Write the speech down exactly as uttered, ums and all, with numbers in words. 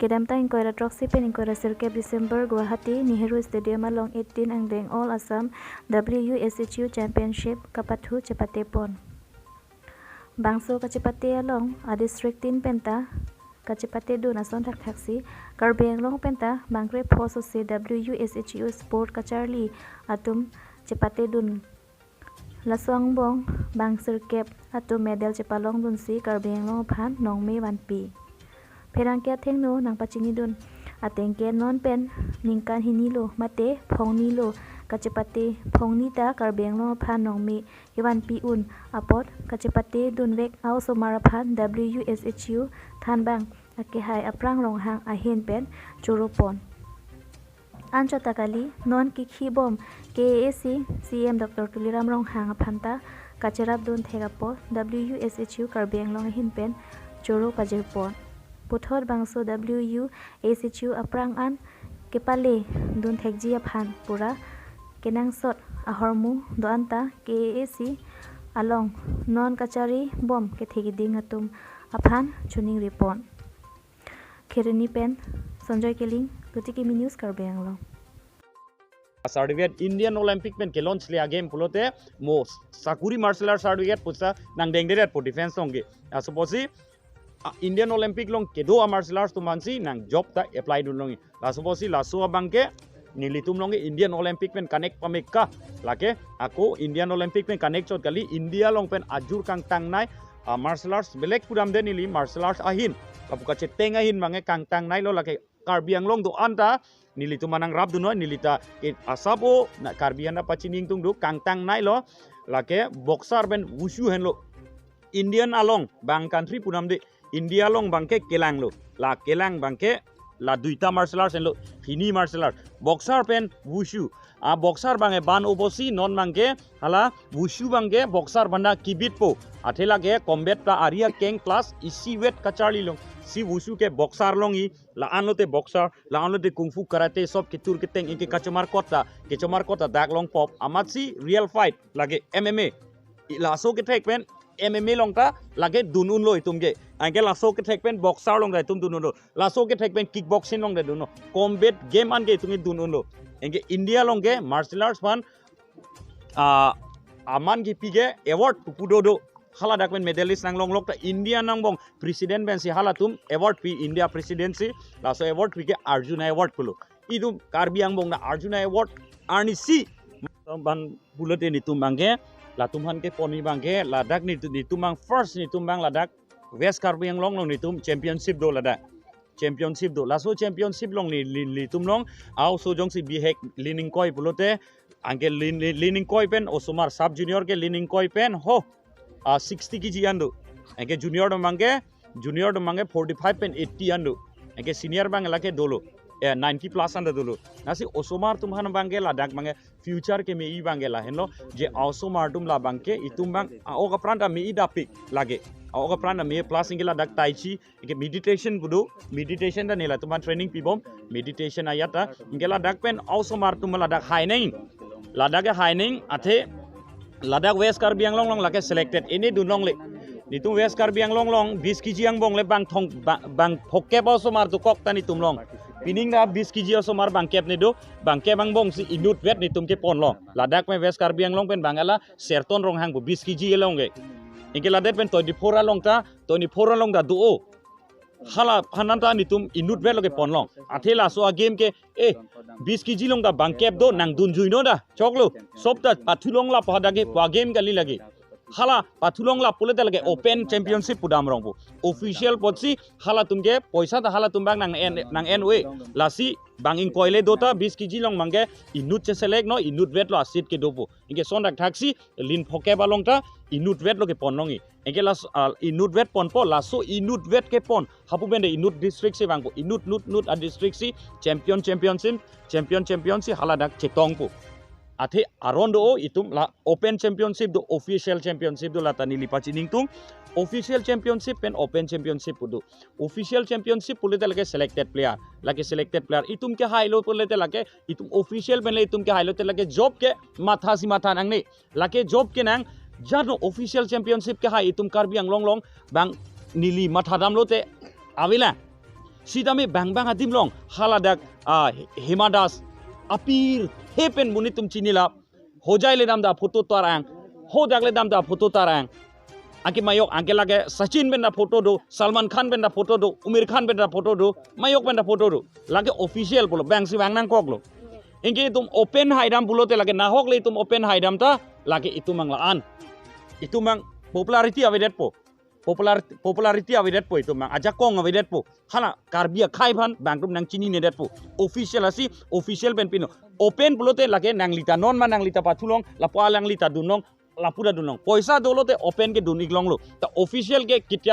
Kedamtang ingkoi ra throksi pen ingkoi ra sirkep December Guwahati Nehru Stadium along eighteen angdeng All Assam W U S H U Championship kapathu chepatepon. Bangso kachepate along a district tin penta kachepatedun ason thakthaksi Karbi Anglong penta bangkrepho sose W U S H U sport kacharli atum chepatedun. Laso angbong bang sirkep atum medal chepalongdunsi Karbi Anglong aphan nongme vanpi. Pherangke athengno nangpachinidun ateng ke non pen ningkan hinilo mate phongnilo kachepate, phongni ta Karbi Anglong aphan nongme kevanpi un apot kachepatedunvek a-osomar aphan W U S H U thanbang akehai Aprang Ronghang ahin pen choropon. Anchot ta kali, non kikhibom K A A C C E M Doctor Tuliram Ronghang aphan ta kacherapdun thek apot W U S H U Karbi Anglong ahin pen choro pajirpon. Puthot bangso W U S H U aphrang an kepaledun thekji aphan pura kenangsot ahormu do-an ta K A A C along non kacharibom kethe keding atum aphan choningripon. Kheroni pen Sanjoy Killing, Tuti Kimi News, Karbi Anglong. Certificate Indian Olympic pen ke-launch le a-game pulote mo sakuri martial arts certificate pusa nangdengderet po defense along ke. Laso apotsi, ah, Indian Olympic along kedo a-martial arts atum aphansi nang job ta apply dun longi. Laso apotsi laso abang ke nelitum along ke Indian Olympic pen connect pameka, lake ako Indian Olympic pen connect chot kali, India along pen ajur kangtangnei a-martial arts belek pudamde neli martial arts ahin, lapu kacheteng ahin abang ke kangtangneilo, lake Karbi Anglong do-an ta nelitum aphan nangrapdun noi, neli ta ke asabo na Karbi an ta pachini ingtung do, kangtangneilo, lake boxer pen wushu henlo. Indian along bang country pudamde, India along abang ke kelanglo. La kelang abang ke la duita martial arts henlo, hini martial arts. Boxer pen wushu. A-boxer abang ke ban obosi non abang ke hala wushu abang ke boxer aphan ta kibitpo. Athe lake combat ta ari akeng plus isi wet kacharli longsi wushu ke boxer longji, la-an lote boxer, la-an lote kung fu, karate, sob ketur keteng, anke kachomar kot ta, kechomar kot ta dak longpo. Amatsi real fight lake M M A. I laso kethek pen M M A along ta lake dun unlo itum ke. Anke laso kethek pen boxer along ta itum dun unlo. Laso kethek pen kickboxing along ta dun unlo. Combat game an ke itum ke dun unlo. Anke India along ke martial arts aphan, ah, aman kipi ke award pupu dodo. Haladak pen medalist nanglonglok ta India angbong president pensi halatum award pi, India president si laso award pi ke Arjuna Award pulo. Itum Karbi angbong ta Arjuna Award arnisi. Ban pulote nelitum abang ke, latum aphan kepon abang ke, ladak nelitum, nelitum abang first, nelitum abang ladak West Karbi Anglong along nelitum championship do ladak. Championship do. Laso championship along ne, ne, nelitum along a-oso jongsi bihek Lin Ingkoi pulote, anke Lin, Lin, Lin Ingkoi pen osomar sub junior ke Lin Ingkoi pen ho, ah, sixty K G an do. Anke junior atum abang ke, junior atum abang ke forty-five pen eighty an do. Anke senior abang lake dolo. Eh, ninety plus an ta dolo. Lasi osomar atum aphan abang ke ladak abang ke future keme-i abang ke lahenlo, je a-osomar atum la abang ke itum abang a-ok apran ta me-i dapik lake. A-ok apran ta me plus anke ladak tai chi, anke meditation pu do, meditation ta nelitum aphan training pibom, meditation ajat ta, anke ladak pen a-osomar atum ladak hai neng. Ladak ke hai neng, athe ladak West Karbi Anglong along lake selected, ini dun longle. Nelitum West Karbi Anglong along bis K G angbong le bang thong, bang, bang phokep a-osomar dokok ta nelitum along. Pining ta bis K G a-osomar bangkep ne do, bangkep angbong si inut vet nelitum kepon long. Ladak pen West Karbi Anglong pen abang hala Serton Ronghang pu bis K G along ke. Anke ladak pen twenty-four along ta, twenty-four along ta do o. Hala aphan an ta nelitum inut vet lo kepon long. Athe laso a-game ke, eh, bis K G along ta bangkep do, nangdun jui no da. Choklo, sob ta pathu longlap hadak ke pu a-game kali lake. Hala pathu longlap pulote lake open championship pudam rong pu. Official apotsi halatum ke poisa ta halatum abang nang en, nang en-e. Lasi bang ingkoi le do ta bis K G along abang ke inut che-select no, inut vet lo a-seat kedo pu. Anke lason thakthaksi Lin phokep along ta inut vet lo kepon longji. Anke las, ah, inut vet ponpo, laso inut vet kepon. Hapu pen de inut district si vangpo, inut, nut, nut a-district si champion, championship, champion, champion si haladak chetongpo. Athe aron do o, itum la open championship do, official championship do, lata neli pachini ingtung. Official championship pen open championship pu do. Official championship pulote lake selected player. Lake selected player. Itum kehailo pulote lake, itum official pen le itum kehailo te lake job kematha si matha nangne. Lake job kenang, jano official championship kehai itum Karbi Anglong along bang neli matha damlote avela. Sitame bang bang adim along haladak, ah, Hima Das apirthe pen monit atum chinilap. Hojai le dam ta photo tarang, hodak le dam ta photo tarang. Anke majok, anke lake Sachin pen ta photo do, Salman Khan pen ta photo do, Aamir Khan pen ta photo do, majok pen ta photo do. Lake official pulo, bang si bang nangkoklo. Anke itum open haidam pulote lake nahok le itum open haidam ta, lake itum abang la-an. Itum abang popularity avedetpo. Popular, popularity avedetpo itum abang. Ajakong avedetpo. Hala Karbi akhei aphan bang atum nangchininedetpo. Official asi, official pen pino. Open pulote lake nangli ta non ma nangli ta pathu long, lapu alangli ta dun long, lapu ta dun long. Poisa dolote open ke dun-ik longlo. Ta official ke ketia